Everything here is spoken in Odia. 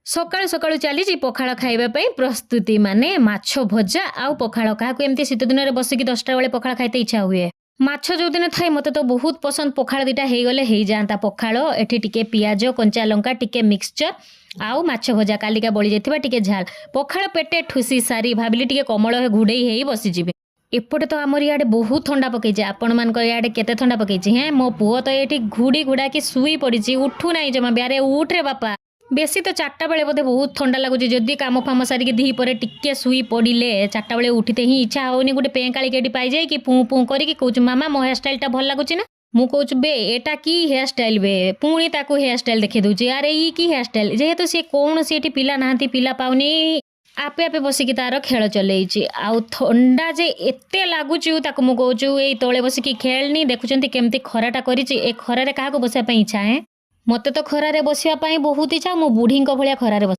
ସକାଳୁ ସକାଳୁ ଚାଲିଛି ପଖାଳ ଖାଇବା ପାଇଁ ପ୍ରସ୍ତୁତି, ମାନେ ମାଛ ଭଜା ଆଉ ପଖାଳ। କାହାକୁ ଏମିତି ଶୀତ ଦିନରେ ବସିକି 10ଟା ବେଳେ ପଖାଳ ଖାଇତେ ଇଚ୍ଛା ହୁଏ? ମାଛ ଯୋଉଦିନ ଥାଏ, ମୋତେ ତ ବହୁତ ପସନ୍ଦ। ପଖାଳ ଦିଟା ହେଇଗଲେ ହେଇଯାଆନ୍ତା। ପଖାଳ, ଏଠି ଟିକେ ପିଆଜ, କଞ୍ଚା ଲଙ୍କା, ଟିକେ ମିକ୍ସଚର ଆଉ ମାଛ ଭଜା, କାଲିକା ବଳି ଯାଇଥିବା ଟିକେ ଝାଲ। ପଖାଳ ପେଟେ ଠୁସି ସାରି ଭାବିଲି ଟିକେ କମଳ ଘୋଡ଼େଇ ହେଇ ବସିଯିବି। ଏପଟେ ତ ଆମର ଇଆଡ଼େ ବହୁତ ଥଣ୍ଡା ପକେଇଛି। ଆପଣମାନଙ୍କ ଇଆଡ଼େ କେତେ ଥଣ୍ଡା ପକେଇଛି ହେଁ? ମୋ ପୁଅ ତ ଏଇଠି ଘୁଡ଼ି ଘୁଡ଼ାକି ଶୋଇ ପଡ଼ିଛି, ଉଠୁ ନାହିଁ ଜମା। ବ୍ୟାରେ ଉଠରେ ବାପା। ବେଶୀ ତ 4ଟା ବେଳେ ବୋଧେ ବହୁତ ଥଣ୍ଡା ଲାଗୁଛି। ଯଦି କାମ ଫାମ ସାରିକି ଦି ପରେ ଟିକେ ଶୋଇ ପଡ଼ିଲେ, 4ଟା ବେଳେ ଉଠିତେ ହିଁ ଇଚ୍ଛା ହଉନି। ଗୋଟେ ପେଁକାଳିକି ଏଠି ପାଇଯାଇକି ପୁଁ ପୁଁ କରିକି କହୁଛି, "ମାମା, ମୋ ହେୟାର ଷ୍ଟାଇଲଟା ଭଲ ଲାଗୁଛି ନା?" ମୁଁ କହୁଛି, "ବେ, ଏଟା କି ହେୟାର ଷ୍ଟାଇଲ ବେ?" ପୁଣି ତାକୁ ହେୟାର ଷ୍ଟାଇଲ ଦେଖେଇ ଦଉଛି, "ଆରେ, ଇ କି ହେୟାର ଷ୍ଟାଇଲ?" ଯେହେତୁ ସିଏ କୌଣସି ଏଠି ପିଲା ନାହାନ୍ତି, ପିଲା ପାଉନି, ଆପେ ଆପେ ବସିକି ତାର ଖେଳ ଚଲେଇଛି। ଆଉ ଥଣ୍ଡା ଯେ ଏତେ ଲାଗୁଛି, ତାକୁ ମୁଁ କହୁଛୁ, "ଏଇ ତଳେ ବସିକି ଖେଳନି।" ଦେଖୁଛନ୍ତି କେମିତି ଖରାଟା କରିଛି? ଏ ଖରାରେ କାହାକୁ ବସିବା ପାଇଁ ଇଚ୍ଛା ହେଁ? ମୋତେ ତ ଖରାରେ ବସିବା ପାଇଁ ବହୁତ ଇଚ୍ଛା। ମୁଁ ବୁଢ଼ୀଙ୍କ ଭଳିଆ ଖରାରେ ବସ